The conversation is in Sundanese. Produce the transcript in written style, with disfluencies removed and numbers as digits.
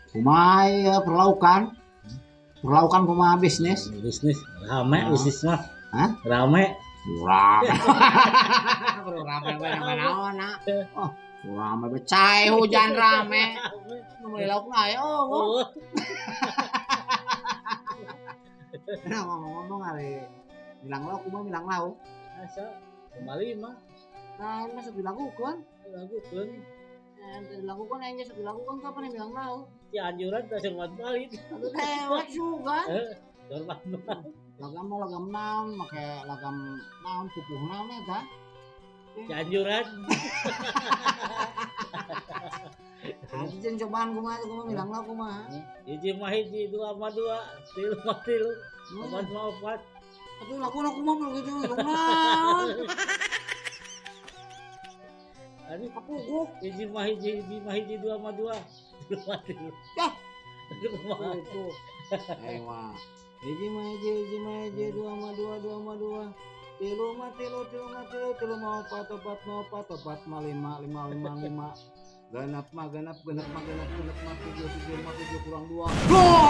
Kumaha ya perlaukan? Perlaukan kumaha bisnis? Bisnis rame bisnis mah. Hah? Rame. Rame. Perlu rame we naon. Oh, rame becai hujan rame. Nu meuli lauk na aya oh. Nah, ngomong-ngomong ari bilang lauk kumaha bilang lauk? Asa kembali mah. Nah, ini masuk dilakukan. Dilakukan. Dilakukan aja sok dilakukan kapan yang bilang lauk? Cianjuran teh hormat balik. Aduh lewat juga. Hormat balik. Lagam mah lagam naon, make lagam naon pupuh naon eta? Cianjuran. Aduh jeung cobaan kumaha kumaha bilang lauk kumaha? Hiji mah hiji, dua mah dua, tilu mah tilu, opat mah opat. Aduh laguna kumaha perlu gitu naon? Aduh, kapuguh. Hiji mah hiji, hiji mah hiji, dua mah dua, tilu mah tilu. Dah. Aduh, kumaha. Itu. Ayo mah. Hiji mah hiji, hiji mah hiji, dua mah dua, dua mah dua. Tilu mah tilu, tilu mah tilu, tilu mah opat, opat mah opat, opat mah lima, lima, lima, lima. Genep mah genep, genep mah genep, genep mah tujuh, tujuh mah tujuh kurang dua. Duh!